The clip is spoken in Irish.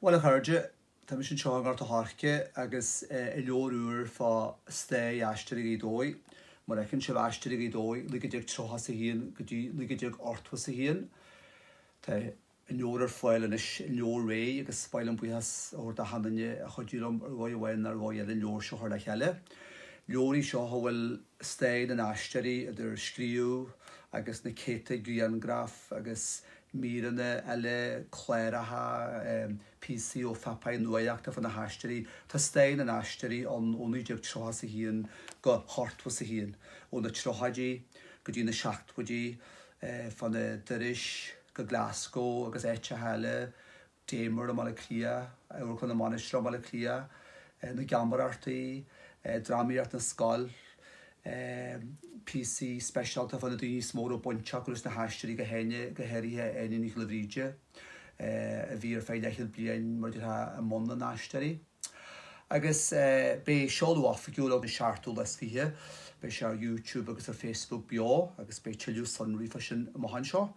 Bhuel a chairde, tá mise anseo i nGort a' Choirce agus i leabhar úr fá stair Aisteoirí Ghaoth Dobhair. Mar a fheiceann sibh Aisteoirí Ghaoth Dobhair 1931 go dtí 1981. Tá an leabhar ar fáil anois i Leabhair Réidh agus ba mhaith liom buíochas a thabhairt d'achan duine a chuidigh liom ar dhóigh amháin nó ar dhóigh eile an leabhar seo a chur le chéile. Leabhar í seo a bhfuil stair na n-aisteoirí idir scríobh agus na céadta grianghraf agus míreanna eile, cláracha, píosaí ó pháipéir nuachta fá na haisteoirí. Tá stair na n-aisteoirí ann ó 1931 go 81, ó na tríochaidí go dtí na seachtóidí, fá na turais go Glasgow agus áiteacha eile, Damer i mBaile Átha Cliath, Amharclann na Mainistreach i mBaile Átha Cliath, na geamaireachtaí, drámaíocht na scol, píosaí speisialta fá na daoine is mó a raibh baint acu leis na hAisteoirí go go háirithe Áine Ní Ghiolla Bhríde a bhí ar feadh leathchéad bliain mar a déarfá i mbun na nAisteoirí. Agus beidh seoladh oifigiúil an seachtú lá is fiche, beidh sé ar YouTube agus ar Facebook beo agus beidh tuilleadh sonraí fá sin amach anseo.